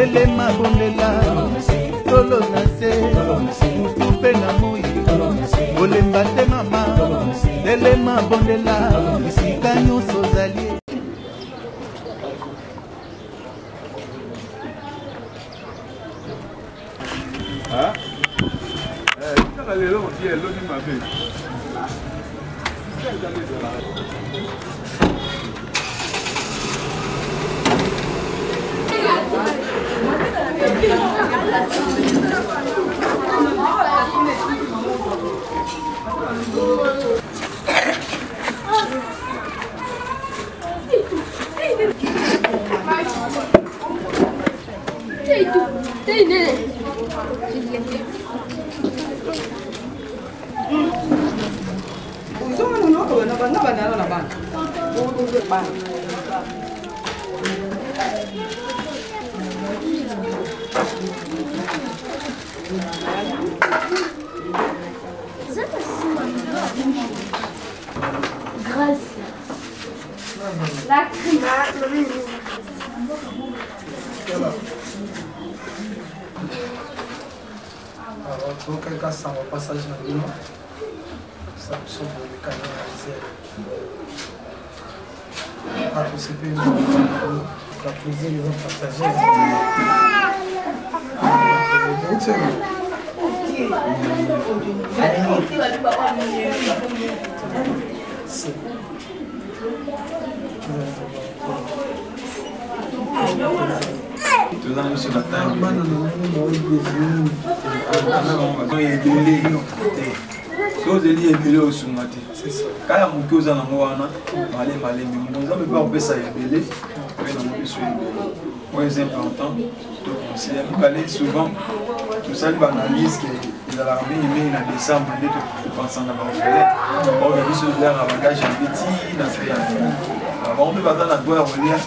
Telema bondela tolo na se butu mpe na moi kolemba te mama telema bondela esika nyonso ozali. Kaka lelo bien, lobi mabe. Grâce. La Alors, tokaka sango passage na bino sa biso bolekani na zele atosepeli la plaisir eza partage. Toza na biso na bana na bango ebele te. So ozeli ebele, osunga te. Kaya moke oza nango wana, male malembe, Nzambe mpe akopesa ebele oye nango biso ebele. Oyo eza important toconseille ya mibale. Souvent tosali baanalyse ke ezalaka mingimingi na décembre nde topensa na baorphelin. Oyo biso ezalaka bagage ya ti na fin ya année. Bango mpe baza na droit ya kolia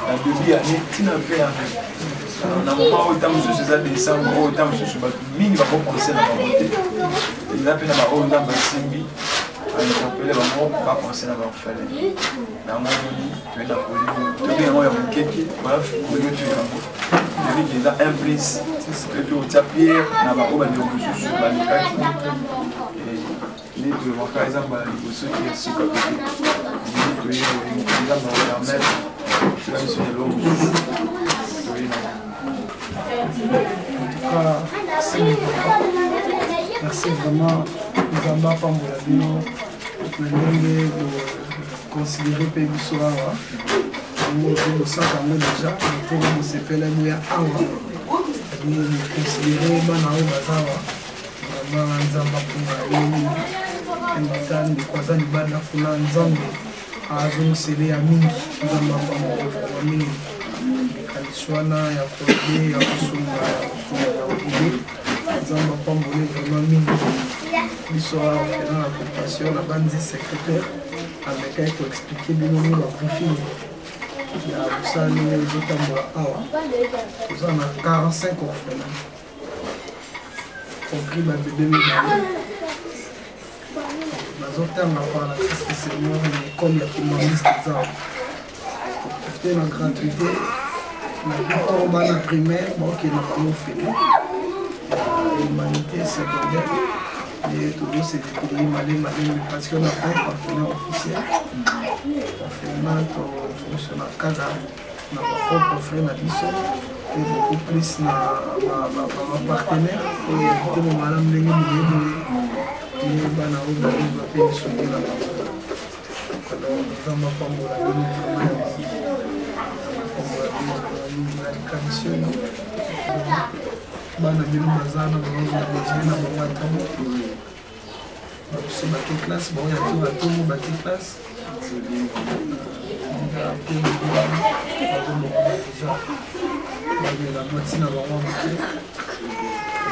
na début ya année ti na fin ya année. Na moment oyo, ntango mosusu eza décembre oyo, ntango mosusu bato mingi bakopense na bango te. Eza mpe na baoyo Nzambe asimbi, ainterpele bango, bapense na baorphelin. Yango omoni toye na poli, toyebi yango ya moke te. Kolio to yango toyebi eza un plus, toyebi kotia pierre na baoyo bandeko mosusu balekaki. Nde tolobaka eza mbala liboso te, ya suka pe te. Nde toye boye, Nzambe akopermettre toya biso na eloko mosusu toye nango. En tout cas, merci papa. Merci vraiment. Nzambe apambola bino na ndenge boconsidere mpe biso awa. Yango bosaka yango déjà mpona bosepela boya awa, bino boconsidere bana oyo baza awa. Vraiment, Nzambe apunga yo mingi. Ata ndeko aza libanda kuna, Nzambe azongisele ya mingi. Nzambe apambola vraiment mingi likanisi wana ya koaider, ya kosunga, ya kosunga, ya koaider. Nzambe apambole vraiment mingi. Biso awa orphelin na Compassion, na bandi secrétaire amekaki koexpliquer bino mwa babriefing ya mosala ndenge ezotambola awa. Toza na 45 orphelin, compris babebe mibale bazotanga par la grâce du Seigneur na école ya kimbanguiste. Eza profite na gratuité na ntongo. Bana primaire baokende na bango ofele, humanité, secondaire, et tozose débrouiller malemi malemi parce qu'on a un partenaire officiel. Orphelinat tofonctionna kaka na bapropre frais na biso et beaucoup plus na bapartenaire oyo ya mitema malamu ndenge boye boye nde bana oyo bazozwa mpe lisungi na bango. Alors, Nzambe apambola bino vraiment ya mingi, apambola bino vraiment mingi na likanisi oyo. Bana bino baza na bazozwa déjeuner na bango ya ntongo, babiso bake classe, bango ya tour ya ntongo bake classe mpe bazomokoma deja, bamela mwa ntina bango ya moke,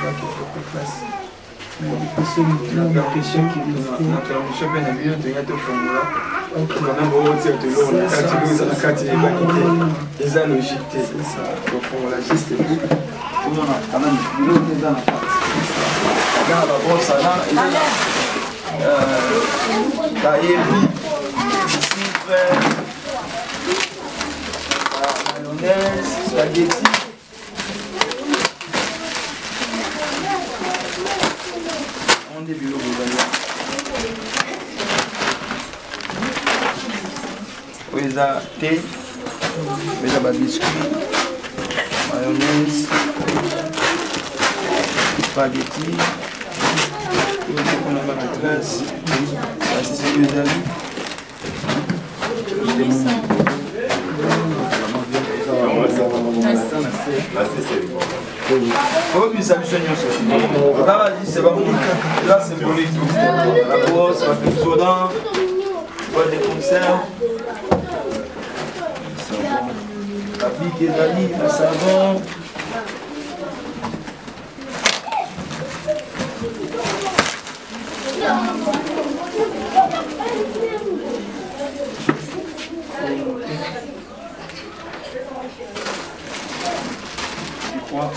bakende mpe classe. Na permission mpe na bino, tolinga tofongola quand même. Otia toloko na kati, oyo eza na kati eyebaki te, eza logique te. Tofongola juste po tomona quand même biloko eza na kati. Eza na babrosse à dents, eza na kayebi, cifre, mayonnaise, spaghetti. eza te, eza babiscuit, mayonnaise, spaghetti, oyo mpona bana classe, bastilo ezali. Obisa biso nyonso otala jise eza symbolique, la brosse, ba boîte de conserve, babiki ezali na savon. Je crois.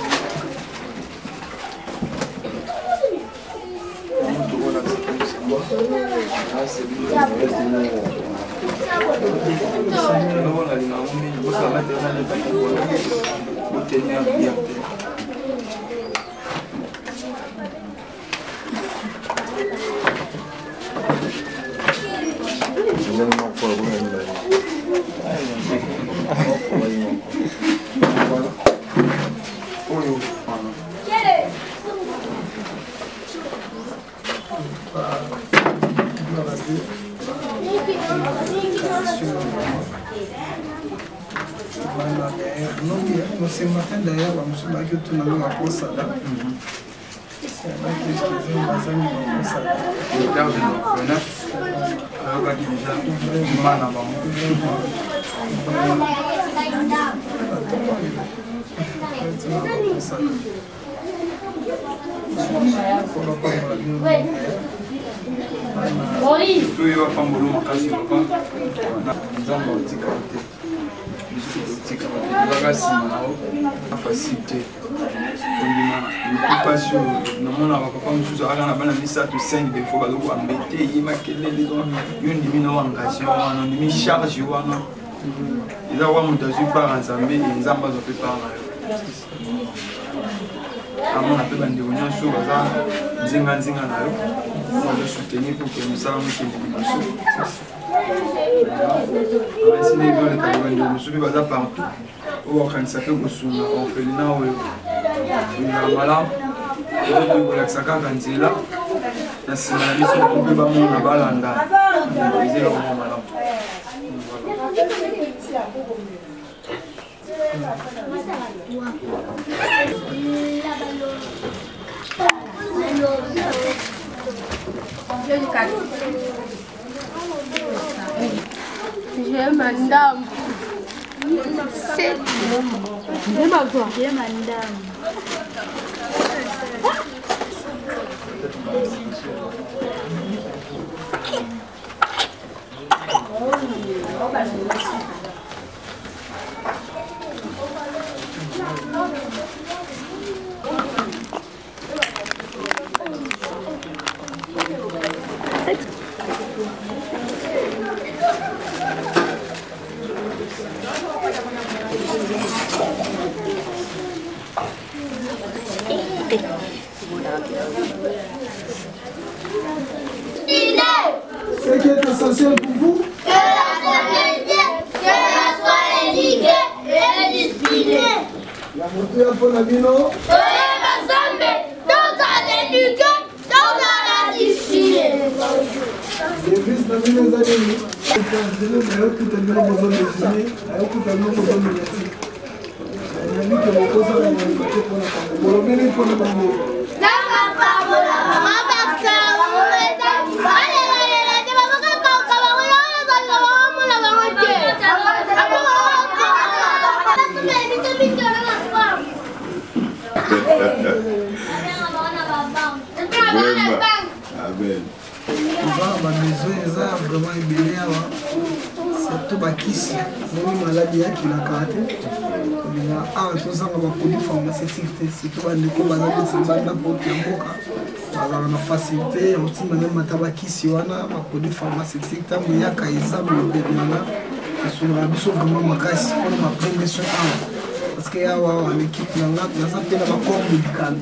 Botenir bien te. Oyo wana. Bana d'ailleurs, non, ce matin d'ailleurs, bamosusu bayaki otuna ngo bakosala bazangi bakosala. Directeur de l'orphelinat ayokaki déjà ma na bango. Toyo apambolo makasi papa, na Nzambe otika te, biso totika te, tozaka nsima na yo. Na facile te kondima mpasi oyo. Namonaka papa mosusu azalaka na bana misato, 5, des fois bazokoka mbete ye makelele. Yo ndimi na engagement wana, ondimi charge wana, eza kwa moto azwi part ya Nzambe, e Nzambe azwa mpe part na yo. Amona mpe bandeko nyonso baza nzinganzinga na yo, bazosoutenir pour que mosala mokende liboso. Esi ndenge olekaka, bandeko mosusu mpe baza partout oyo bakanisa mpe kosunga orphelinat oyo na malamu, oyo kolakisa kaka nzela na nsima na biso mpe bamona balanda, eza eloko moko malamu. J'ai mandam. C'est. J'ai mandam. Ce qui est essentiel pour vous, Que la communauté, que la soit éduquée et disciplinée. Ya motuya mpo na bino, Toyeba Nzambe, tozala éduqué, tozala discipliné. Devise na bino eza nini? Bino nayokuta bino bozomesine, nayokuta bino bozomédiatique, nayebi ke bokozala moyeba te mpona bango, bolobeli mpona bango. Nakapambola mabakisa bango eza balelalela te, babakakauka bango naonazalinga bango bango te. Vraiment. Amen. Eza na babesoin, eza vraiment ebele awa, surtout bakisi. Moni maladi yakilaka te, olinga awa tozanga baproduit pharmaceutique te, surtout bandeko baza neti libanda porte ya mboka, bazalaka na facilité ya kotinda meme ata bakisi wana, baproduit pharmaceutique. Ntango eyaka eza permanent, esungaka biso vraiment makasi mpona bapremier soin awa, parce que awa awa na équipe na nga naza mpe na bacorps médical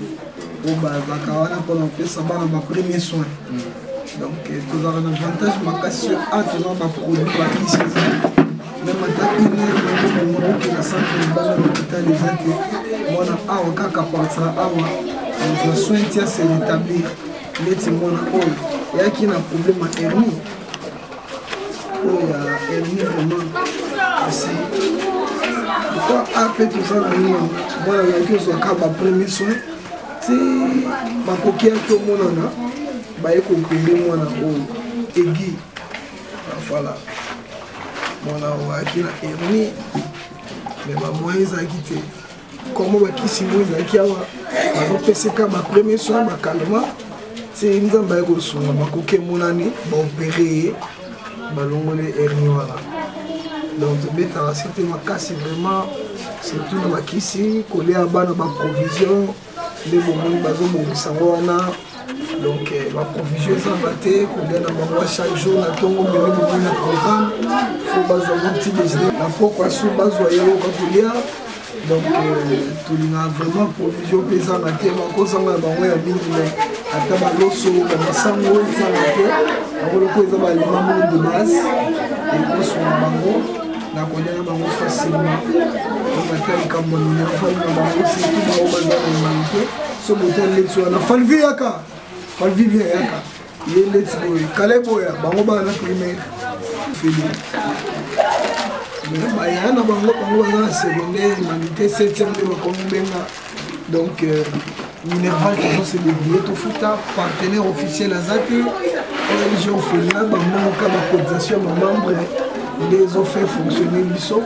oyo bazalaka wana mpona kopesa bana bapremier soin. Donc tozalaka na avantage makasi oyo a toza na baproduit, bakisi eza. Même ata une heure nakoki na centre libanda na hôpital eza te. Mwana awa kaka partira awa azwa soin ti ase rétablir. Neti mwana oyo eyaki na problème ya hernie, oyo ya hernie vraiment. Kasi pourquoi a mpe toza na nino mwana azalaki ozwaka ba premier soin ti bakoki yaki omonana baye kopele mwana oyo egi. Voilà, mwana oyo ayaki na hernie, mais bamoyen ezalaki te. Komo bakisi mo ezalaki awa, bazopeseka ba premier soin, bakalma ti Nzambe aye kosunga, bakoki emonani, baopere ye, balongoli hernie wana. Donc tobetaka sete makasi vraiment, surtout na bakisi, kolia bana, baprovision nde bomoni bazobongisa yango wana. Donc baprovision ezanga te, kolia na bango chaque jour na ntongo meme bomoni na programme, fo bazwa ngo petit déjeuner, na pokwa su bazwa eloko kolia. Donc tolingaka vraiment provision mpe ezanga te, bakozanga na bango ya mingi, mais ata baloso, bamasango ezanga te. Bango loko eza balima moko de base, ekosunga bango na kolia na bango facilement. Donc ata likambo ya minerval na bango, surtout bango baza na humanité. So botali leti wana, Falvi yaka, Falvi vient yaka, ye leti boye kale boya bango bana na primaire feli, mais bayaya na bango, bango baza na secondaire, humanité 7e nde bakomi benga. Donc minerval tozo se débrouiller, tofuta partenaire officiel aza te. ONG orphelin bamongoka bacotisation ya bamembre nde ezofaire fonctionner biso,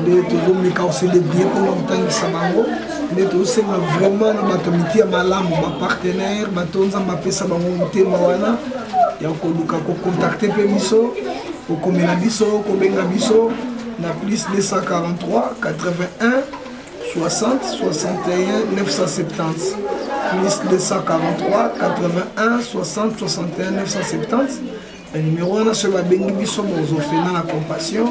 nde tozomeka kose débrouiller mpona kotangisa bango. Nde tozosenga vraiment na bato miti ya malamu, bapartenaire, bato Nzambe apesa bango motema wana ya koluka kocontacte mpe biso, kokomela biso, kobenga biso na plus 243 81 60 61 970, plus 243 81 60 61 970. Na numéro wana, soki babengi biso, bozofena na Compassion,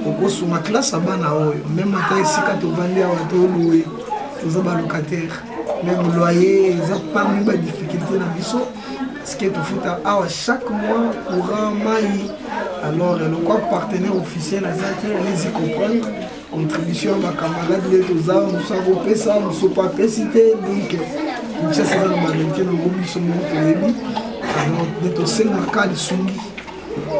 okosunga classe ya bana oyo. Même ata esika tovandi awa, tolouer, toza balocataire, même loyer eza parmi badifficulté na biso, parce que tofuta awa chaque mois courant, mai. Alors lokwa partenaire officiel aza te, allez-y comprendre, contribution ya bacamarade nde toza, mosu akopesa, mosu po apesi te. Donc Kinshasa eza na baréalité nango, biso moko toyebi. Alors nde tosengaka lisungi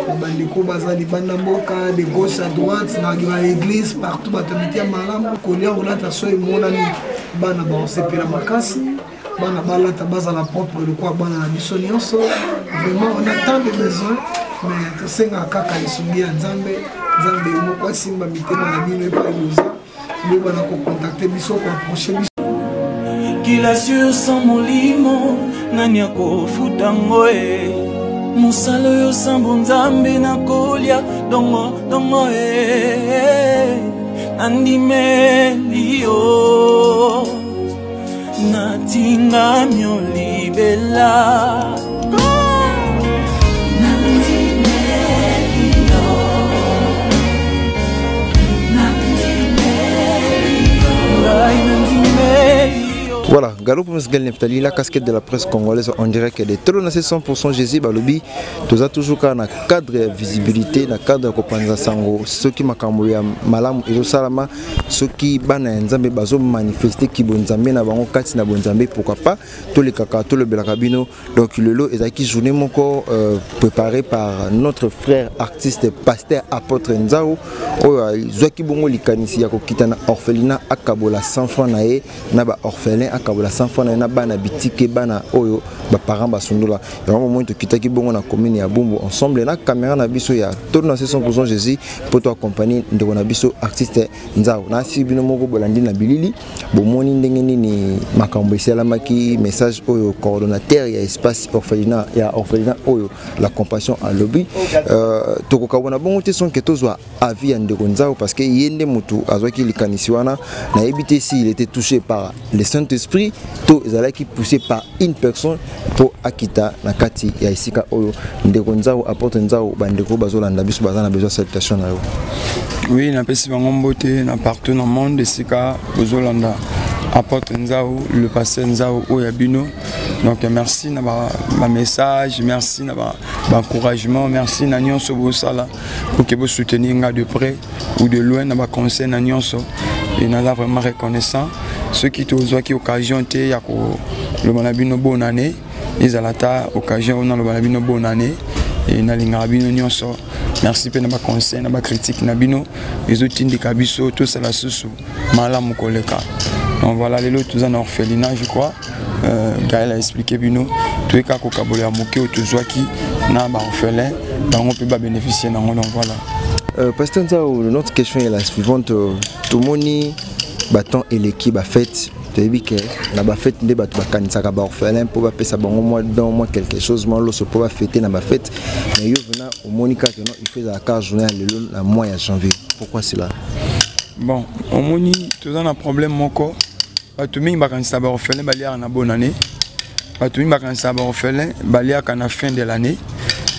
na bandeko baza libanda mboka, de gauche à droite, na baéglise partout, bato miti ya malamu. Kolia, kolata, so emonani bana baosepela makasi, bana balata, bazala propre lokola bana na biso nyonso. Vraiment on a tant de besoin, mais tosengaka kaka lisungi ya Nzambe. Nzambe moko asimba mitema na bino epai boza, boyebana kocontacte biso, koapproche biso. Kila sur sans molimo, nani akofuta ngo e mosala oyo sambo Nzambe nakolia dongo dongo e nandimeli yo natingami olibela. Nandimeli yo, nandimeli yo, ngai nandimeli yo. Voilà, Gallo Musgal Neftali, la casquette de la presse congolaise en direct de Tolonacé 100% Jésus Balobi. Tous a toujours dans cadre ya visibilité, na cadre ya kopanza sango, soki makambo ya malamu ezosalama, soki bana ya Nzambe bazo manifester ki bonzambe na bango kati na bonzambe, pourquoi pas tolekaka, tolobelaka bino. Donc lelo ezalaki journée moko préparée par notre frère artiste pasteur apôtre Nzao, oyo azwaki bongo likanisi ya kokita na orphelinat, akabola 100 francs na ye na ba orphelin, akabola 100 francs na ye na bana bitike, bana oyo ba parents basundola. Yango momoi tokitaki bongo na commune ya Bumbu ensemble na caméra na biso ya Tolonase 100% Jésus po to accompagner ndeko na biso artiste Nzao. Nasi bino moko bolandi na bilili, bomoni ndenge nini makambo esalamaki. Message oyo coordonnateur ya espace orphelinat, ya orphelinat oyo la Compassion alobi, tokokabona bongo te sonke tozwa avis ya ndeko Nzao, parce que ye nde motu azwaki likanisi wana. Nayebi te si il était touché par le Saint-Esprit to ezalaki poussé par une personne po akita na kati ya esika oyo. Ndeko Nzao, apôtre Nzao, bandeko bazolanda biso baza na besoin salutation na yo. Oui, napesi bango mbote na partout na monde esika bozolanda. Apôtre Nzao, le pasteur Nzao Oyabino. Donc merci na ba, ba message, merci na ba, ba encouragement, merci na nyonso bosala pour que vous soutenir nga de près ou de loin na ba conseil na nyonso. Et naza vraiment reconnaissant. Ceux qui tozwaki occasion te ya ko loba na bino bonne année, ezala ta occasion na loba na bino bonne année et nalingaka bino nyonso. Merci pe na ba conseil na ba critique na bino ezotindika biso tosala susu malamu koleka. Donc voilà lelo toza na orphelinat je crois. Euh, Gaël a expliqué bino toyeka kokabola ya moke oyo tozwaki na baorphelin bango mpe babénéficie nango donc voilà. Euh, Pasteur Nzao, notre question est la suivante. Tomoni baton eleki bafete toyebi ke na bafete nde bato bakanisaka baorphelin mpo bapesa bango mwa don mwa quelque chose mwa loso mpo bafete na bafete, mais yo vena omoni kaka no il faut ezala kaka journée ya lelo na mois ya janvier, pourquoi cela? Bon, omoni toza na problème moko. Bato mingi bakanisaka baorphelin baliaka na bonne année, bato mingi bakanisaka baorphelin baliaka na fin de l'année,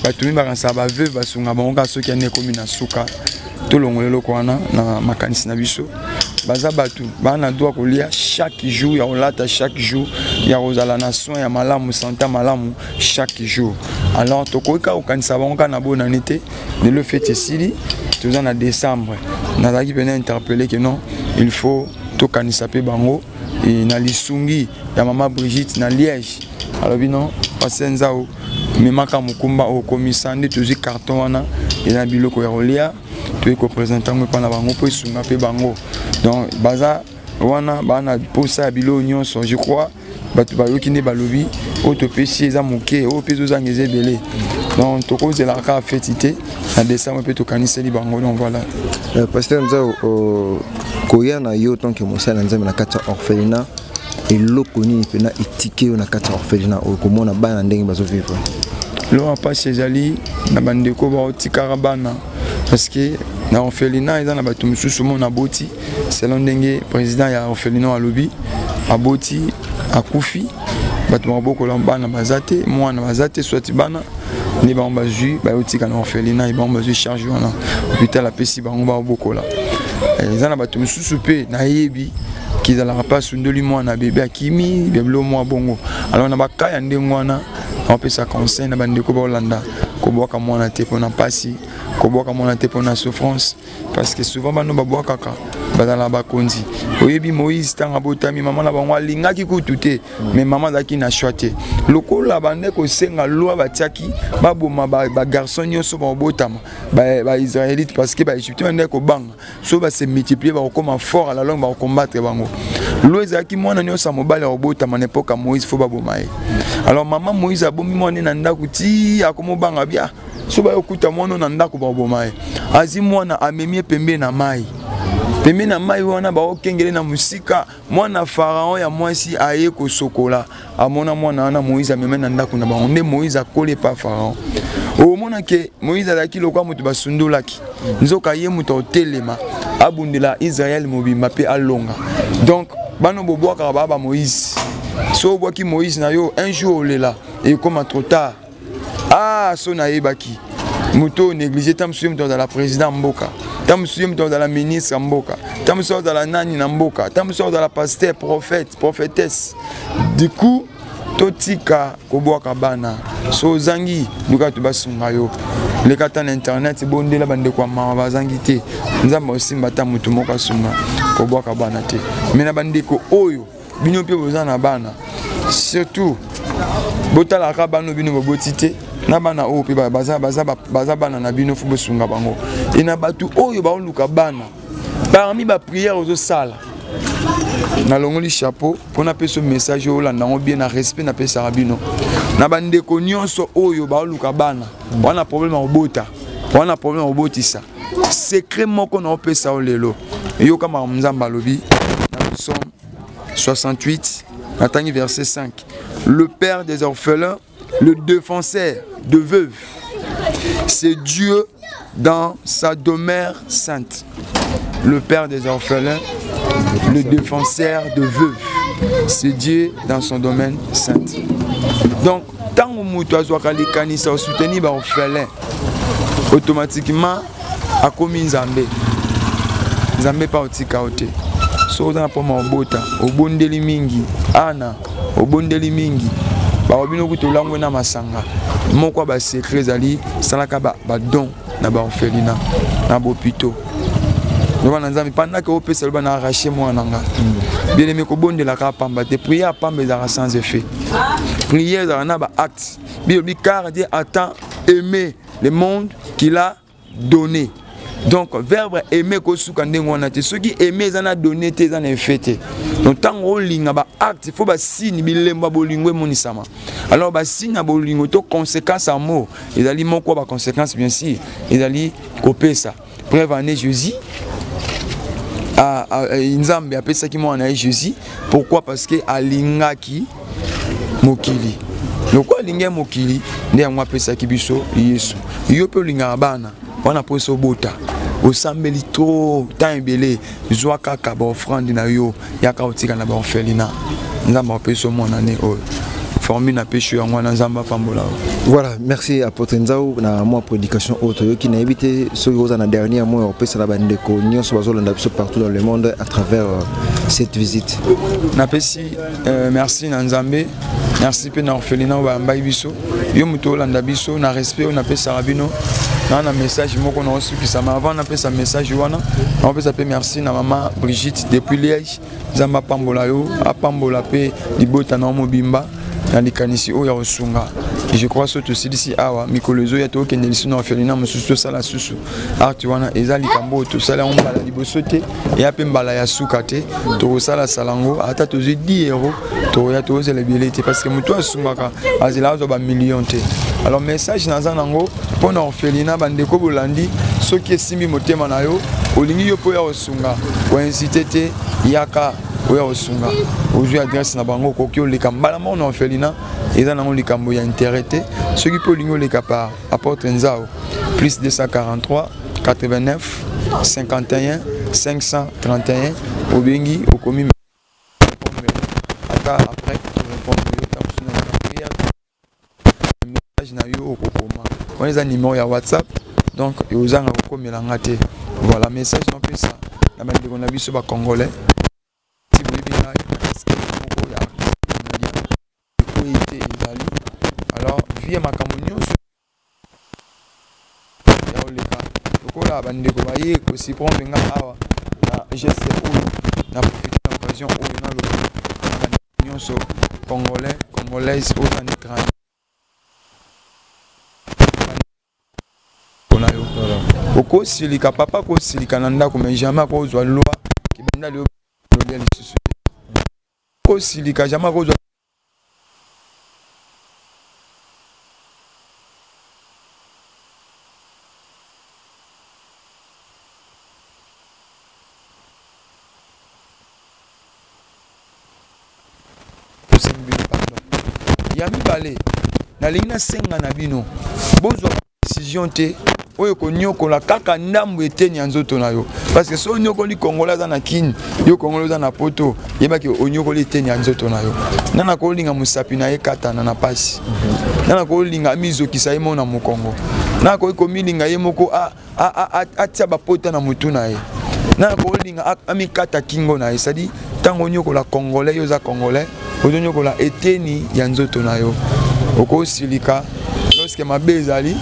bato mingi bakanisaka baveuve basunga bango kaka soki année ekomi na suka. Tolongola eloko wana na makanisi na biso. Baza bato baa na droit kolia chaque jour, ya kolata chaque jour, ya kozala na soin ya malamu, sante malamu chaque jour. Alors tokoki kaka kokanisa bango kaka na bonne année te. Lelo fete esili, toza na décembre, nazalaki pene interpellé que non, il faut tokanisa mpe bango. E na lisungi ya mama Brigitte na Liège, alobi non, pasteur Nzao, memaka mokumba oyo okomisa nde tozwi carton wana eza na biloko ya kolia, toyei kopresente yango epai na bango mpo esunga mpe bango. Donc baza wana baa na posa ya biloko nyonso. Je crois bato bayoki nde balobi oyo topesi eza moke, oyo mpe ezozanga eza ebele. Donc tokozelaka kaka feti te, na décembre mpe tokaniseli bango. Donc voilà. Euh, pasteur Nzao, euh, koya na yo tant que mosali na Nzambe na kati ya orphelinat, eloko nini mpena etike yo na kati ya orphelinat oyo komona bana ndenge bazovivre? Eloko ya mpasi ezali na bandeko baotikaka bana, parce que na orphelinat eza na bato mosusu mona aboti selon ndenge président ya orphelinat alobi, aboti akufi, bato bakobokola bana baza te, mwana baza te, soit bana nde bango bazwi bayotika na orphelinat, bango bazwi charge wana, hôpital apesi bango baobokola. Eza na bato mosusu mpe nayebi kizalaka mpe asundoli mwana bebe akimi bebilo mwa bongo. Alors na baka ya ndenge wana naopesa conseil na bandeko baolanda, kobwaka mwana te mpona mpasi, kobwaka mwana te mpona souffrance, parce que souvent bano babwakaka bazala bakonzi. Oyebi Moïse ntango abotami, mama na bango alingaki kutu te, mais mama azalaki na choix te, lokola bande kosenga loi batiaki baboma bagarçon nyonso bakobotama baisraélite, parce que baégyptien bande kobanga so base multiplier bakokoma fort à la longue bakokombattre bango. Loi ezalaki mwana nyonso ya mobali akobotama na epoka Moïse fo baboma ye. Alors mama Moïse abomi mwana na ndako ti akomobanga bia so bayokuta mwana na ndako bakoboma ye. Azwi mwana amemi ye pembeni na mai, pembeni na mai wana baokengele na mosika. Mwana Pharaon ya mwasi aye kosokola, amona mwana wana Moïse ameme na ndako na bango, nde Moïse akoli epa Pharaon. Omona ke Moïse azalaki lokola moto basundolaki, nzoka ye moto aotelema abundela Israël mobimba mpe alonga. Donc bano bobwakaka baa ba Moïse, so obwaki Moïse na yo un jour olela ekoma trop tard. Ah, so nayebaki moto oyo néglige, ta mosusu ye moto azala président mboka, ta mosusu ye moto azala ministre ya mboka, ta mosusu azala nani na mboka, ta mosusu azala pasteur, prophète, prophétesse. Du coup totika kobwaka bana. So ozangi luka to basunga yo, leka ata na internet, bondela bandeko ya mawa bazangi te, Nzambe osimba ata moto moko asunga. Kobwaka bana te. Me na bandeko oyo bino mpe boza na bana, surtout botalaka bana bino boboti te, na bana oyo mpe baza bana na bino, fo bosunga bango. E na bato oyo baoluka bana, parmi baprière ozosala, nalongoli chapeau mpo napesa message oyo olanda yango bien na respect napesaka bino. Na bandeko nyonso oyo baoluka bana wana, problème ya kobota wana, problème ya kobotisa, secret moko na opesa yo lelo, yoka makambo Nzambe alobi na Psaume 68, natangi verset 5: le père des orphelins, le défenseur de veuves, c'est Dieu dans sa demeure sainte. Le père des orphelins, le défenseur de veuves, c'est Dieu dans son domaine saint. Donc ntango moto azwaka likanisa osoutenir baorphelin, automatiquement akomi Nzambe. Nzambe mpa otika yo te. Soki oza na problème ya kobota, obondeli mingi, ana obondeli mingi, balobi no kutu olangwe na masanga. Moko ya ba secret ezali salaka ba, ba don na ba orphelinat na bopito. Loba na Nzambe pendant que opesa loba na arracher mwana na nga. Bien aimé, kobondelaka pamba te, prière pamba ezalaka sans effet. Prière ezalaka na ba actes. Bible car Dieu a tant aimé le monde qu'il a donné. Donc verbe aimer kosuka ndenge wana te. Soki aimer eza na donné te, eza na effet te. Donc ntango olinga ba acte, il faut ba signe bilembo ya bolingo emonisama. Alors ba signe ya bolingo to conséquence ya mot ezali moko ba conséquence bien sûr ezali kopesa. Preuve en est Jésus. Nzambe apesaki mwana na ye Jésus. Pourquoi? Parce que alingaki mokili. Lokola alingi mokili nde yango apesaki biso Yesu. Yo mpe olingaka bana wana mposa obota, osambeli trop temps ebele, zwa kaka ba offrande na yo, yaka otika na ba orphelinat. Nzambe apesi yo mwana ne oyo formule na pesi yango wana, Nzambe apambola yo. Voilà, merci apôtre Nzau na mwa prédication oyo toyoki. Nayebi te soki oza na dernier mot ya kopesa na bandeko nyonso bazolanda biso partout dans le monde à travers cette visite. Napesi merci na Nzambe, merci mpe na orphelinat oyo bayambaki biso. Yo moto olanda biso na respect oyo napesaka bino, na message moko na osukisa, mais avant napesa message wana, napesa mpe merci na mama Brigitte depuis Liège. Nzambe apambola yo, apambola mpe libota na yo mobimba na likanisi oyo ya kosunga. Je crois so tosilisi awa mikolo ezoya tokende lisusu na orphelinat mosusu tosala susu arte wana. Eza likambo oyo tosala yango mbala liboso te, eya mpe mbala ya suka te. Tokosalasala yango ata tozwi 10 euro, tokoya tokozela ebele te, parce que moto asungaka azela azwa bamillion te. Alors message naza nango mpo na orphelinat, bandeko bolandi, soki esimbi motema na yo, olingi yo mpo ya kosunga, koinsite te, yaka oya kosunga. Ozwi adresse na bango, okoki oleka mbala moko na orphelinat, eza nango likambo ya intérêt te. Soki mpe olingi oleka par apôtre Nzao, plus 243 89 51 531, obengi okomi ata après répondre yo ntango na prière message na yo okokoma wana, eza numéro ya WhatsApp, donc ozanga kokomela nga te. Voilà message napesa na bandeko na biso bacongolais. Ti boyebi ngai na casquette moko ya ekoyi te ezali. Alors vie makambo nyonso ya koleka lokola bandeko baye kosiprendre nga awa na geste oyo, na profite na occasion oyo naloba na bandeko nyonso congolais, congolaise oyo na étranger na yo, okosilika papa kosilika na ndako, mais jamais akozwa loi kibanda lio lolia lisusu te. Kosilika jamais akozwa tosengi bino pardon. Ya mibale, nalingi nasenga na bino bozwa décision te oyo konyokola kaka ndambo eteni ya nzoto na yo, parce que so onyokoli Congolais aza na Kini, yo Congolais oza na Poto, yebaki onyokoli eteni ya nzoto na yo. Nana kolinga mosapi na ye katana na pasi, nana kolinga amizokisa ye moko na mokongo, nana koki komilinga ye moko atia bapota na motu na ye, nana kolinga amikata kingo na ye. C'est-à-dire ntango onyokola Congolais, yo oza Congolais, ozonyokola eteni ya nzoto na yo. Okosilika lorsque mabe ezali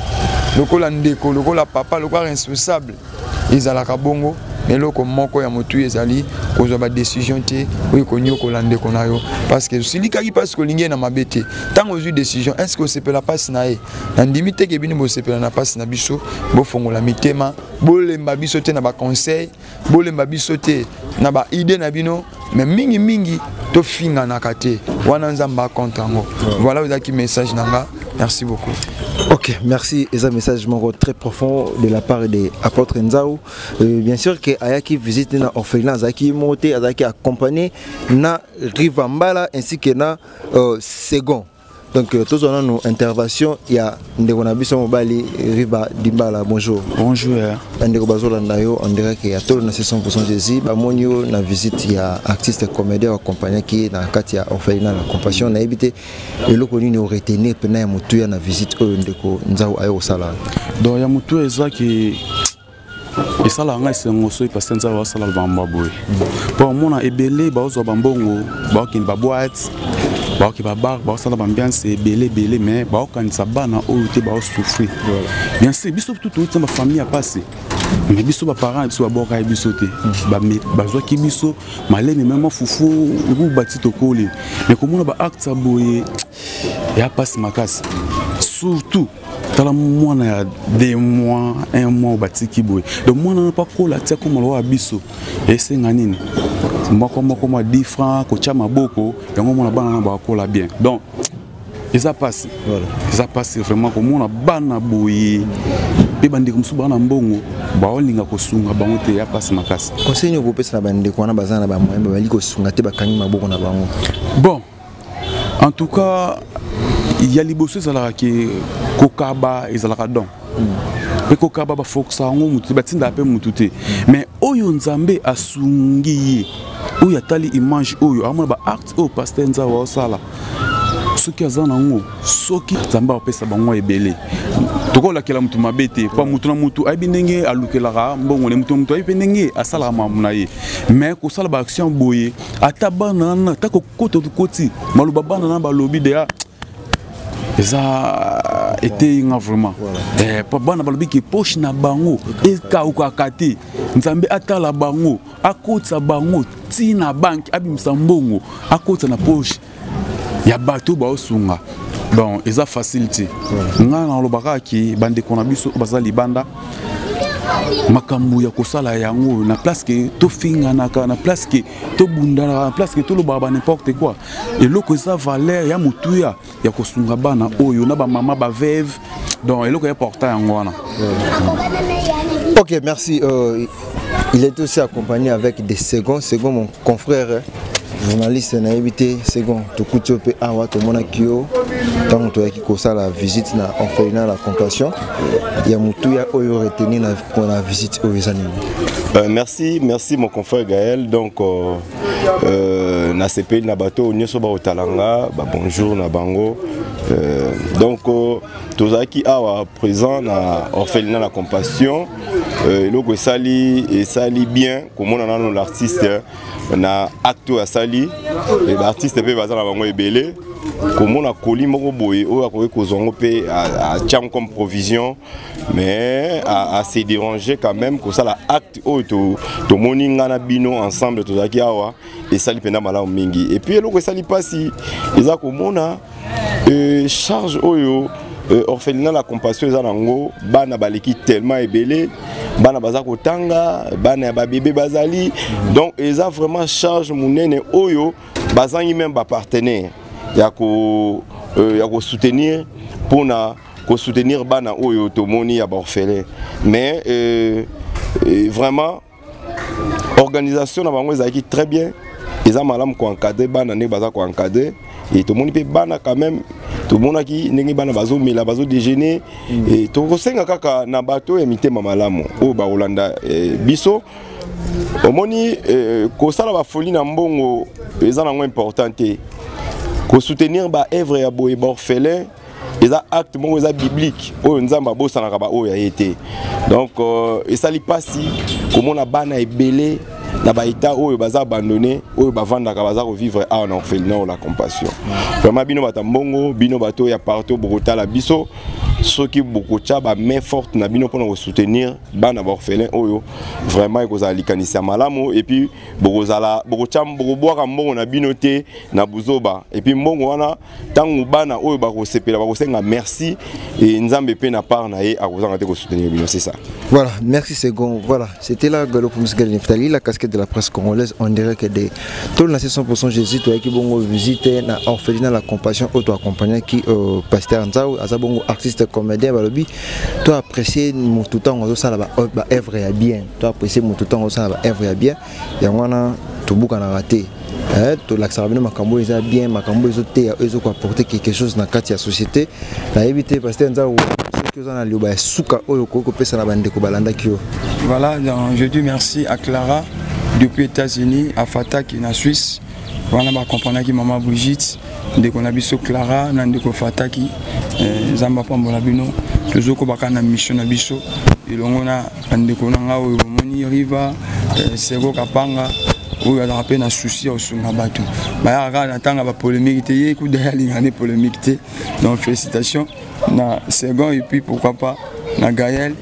lokola ndeko, lokola papa, lokola responsable, ezalaka bongo. Eloko moko ya motu ezali kozwa badécision te oyo konyokola ndeko na yo, parce que osilikaki parce que olingi ye na mabe te. Ntango ozwi décision, est ce que osepela mpasi na ye? Nandimi teke bino bosepela na mpasi na biso. Bofongola mitema, bolemba biso te na baconseil, bolemba biso te na baide na bino, mais mingimingi tofinganaka te, wana Nzambe akonte yango. Voilà ezalaki message na nga. Merci beaucoup. Ok, merci. Et un message moko très profond de la part de apôtre Nzao. Bien sûr que ayaki visite na orphelinat, azaki monté, azaki accompagné na Rivambala ainsi que na Second. Donc tous on a nos interventions, il y a ndeko na biso mobali Riva Dimbala, bonjour. Bonjour. Ndeko bazolanda yo on dirait que ya tolo na 100% Jésus, ba moni yo na visite ya artiste comédien accompagné qui na kati ya orphelinat la compassion na ebité eloko nini o retenir pena ya mutu ya na visite oyo ndeko Nzau ayo kosala. Donc ya mutu eza ki Esalaka ngai esengo soki pasteur Nzau asala bambo boye. Mpo omona ebele baozwa bambongo, baokende baboite, baoke babar, baosala baambiance ebele ebele, mais baokanisa bana oyo te baosouffrir. Bien sûr, biso tu touti na bafamille ya pasi, mais biso baparent biso babwakaki biso te, bazwaki biso malemi meme fufu nguba ti tokoli. Mais komona baacte ya boye ya pasi makasi, surtout tala mwana ya 2 mois, 1 mois batiki boye. Donc mwana wana mpo akola ti akoma lokola biso, esenga nini? Moko moko mwa 10 francs kotya maboko yango, mona bana wana bakola bien. Donc eza pasi, eza pasi vraiment komona bana boye, mpe bandeko mosusu baa na mbongo baolinga kosunga bango te, ya pasi makasi. Conseil nini okopesa na bandeko wana baza na bamoyen, babali kosunga te, bakangi maboko na bango? Bon, en tout cas, ya liboso ezalaka ke kokaba ezalaka don, mpe kokaba bafokisa yango mutu te, batindaka mpe mutu te. Mais oyo Nzambe asungi ye, oyo atali image oyo, amona baacte oyo pasteur Nzau aosala, soki aza nango, soki Nzambe akopesa bango ebele. Tokolakela motu mabe te, mpo motu na motu ayebi ndenge alukelaka mbongo ne, motu na motu ayebi mpe ndenge asalaka makambo na ye. Mais kosala baaction boye, ata bana wana, ata kokota tokoti maloba bana na balobi deya, eza eteyi nga vraiment. Po bana balobi ke poche na bango ekaukaka te, Nzambe atala bango, akotisa bango ntina banke, abimisa mbongo, akotisa na poche ya bato baosunga. Donc eza facile te. Ngai nalobaka ke bandeko na biso baza libanda, makambo ya kosala yango na place ke tofinganaka, na place ke tobundanaka, na place ke tolobaka ba n'importe quoi, eloko eza valeur ya motuya ya kosunga bana oyo na bamama baveuve. Donc eloko ya porta yango wana. Ok, merci. Il est aussi accompagné avec des seconds, second mon confrère journaliste nayebi te. Second, tokuti yo mpe awa, tomonaki yo ntango toyaki kosala visite na orphelinat La Compassion. Ya motuya oyo retenir na visite oyo eza nini? Merci, merci mon confrère Gaël. Donc nasepeli na bato oyo nyonso baotala nga, ba bonjour na bango. Donc tozalaki awa présent na orphelinat La Compassion. Eloko esali bien komona nano l'artiste na acte oyo asali. Baartiste mpe baza na bango ebele, komona koli moko boye oyo akoki kozwa yango mpe atia yango comme provision, mais à se déranger quand même kosala acte oyo tomoni nga na bino ensemble tozalaki awa, esali mpenza malamu mingi. Et puis eloko esali mpasi eza komona charge oyo orphelinat La Compassion eza nango. Bana baleki tellement ebele, bana baza kotanga, bana ya babebe bazali. Donc eza vraiment charge monene oyo bazangi même bapartenaire ya kosoutenir, mpona kosoutenir bana oyo tomoni ya baorphelin. Mais vraiment organisation na bango ezalaki très bien, eza malamu koencadre bana ndenge baza koencadre. E tomoni mpe bana quand même, tomonaki ndenge bana bazomela, bazodéjeuner. E tokosenga kaka na bato ya mitema malamu oyo bakolanda biso, omoni kosala bafoli na mbongo eza nango important te. Kosoutenir baœuvre ya boye, baorphelin, eza acte moko eza biblique oyo Nzambe abosanaka baoyo ya ye te. Donc esali mpasi komona bana ebele na baétat oyo baza abandonné, oyo bavandaka, baza kovivre awa na orphelinat oyo La Compassion. Vraiment, bino bato mbongo, bino bato ya partout bokotala biso, soki bokotya bamain forte na bino mpona kosoutenir bana baorphelin oyo, vraiment ekozala likanisi ya malamu. Et puis bokozala bokotya, bokobwaka mbongo na bino te na buzoba. Et puis mbongo wana, ntango bana oyo bakosepela, bakosenga merci, e Nzambe mpe na part na ye akozanga te kosoutenir bino. C'est ça. Voilà, merci Second. Voilà, c'était là Galo Poumsgal Neftali, la casquette de la presse congolaise en direct de Tolo na 100% Jésus, toi qui bongo visite na orphelinat La Compassion, auto accompagné qui pasteur Nzao, aza bongo artiste comédien balobi, toi apprécier mutu tango sala ba ba œuvre ya bien, toi apprécier mutu tango sala ba œuvre ya bien, yango wana tobukanaka te. Tolakisaka bino makambo eza bien, makambo ezoteya, oyo ezokoapporter quelque chose na kati ya société. Nayebi te, pasteur Nzao, soki oza na liloba ya suka oyo okoki kopesa na bandeko balandaki yo. Voilà, donc je dis merci à Clara depuis États-Unis, à Fataki na Suisse. Wana bakomprenaki mama Brigitte, ndeko na biso Clara na ndeko Fataki, Nzambe apambola bino. Tozokoba kaka na mission na biso elongo na bandeko na ngai oyo bomoni Riva, Sego Kapanga oyo azalaka mpe na souci ya kosunga bato. Bayaka kaka na ntanga bapolémique te, ye kuda ye alingaka ne polémique te. Donc félicitations na Second et puis pourquoi pas na Gaël.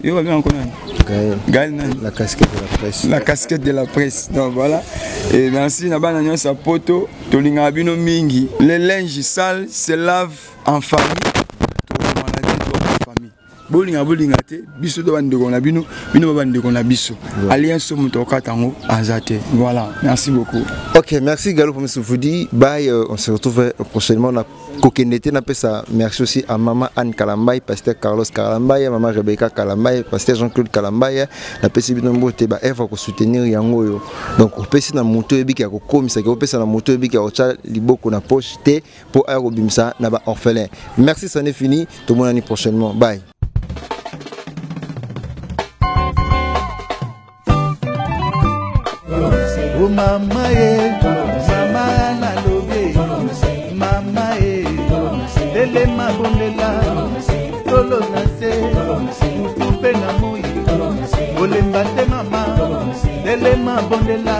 Yo babengaka nani? Gaël. Gaël nani? La casquette de la presse. La casquette de la presse. Donc voilà. Et merci na bana nyonso ya poto, tolingaka bino mingi. Le linge sale se lave en famille. Tokomana te to en famille. Bolinga bolinga te, biso to bandeko na bino, bino ba bandeko na biso. Alliance moto okata yango aza te. Voilà, merci beaucoup. Ok, merci Gallo pour vous dit. Bye, on se retrouve prochainement na kokende te. Napesa merci aussi à maman Anne Kalambay, pasteur Carlos Kalambay, maman Rebecca Kalambay, pasteur Jean-Claude Kalambay. Napesi bino mbote ba Eva ko soutenir yango oyo. Donc opesi na moto ebiki ya kokomisa, ke opesa na moto ebiki ya kotya liboko na poche te po aya kobimisa na ba orphelin. Merci, c'en est fini. Tomonani prochainement. Bye. O mama ye, mama nalobi, mama ye, telema bondela, tolo na se, mutu mpe na moi, kolemba te mama, telema bondela.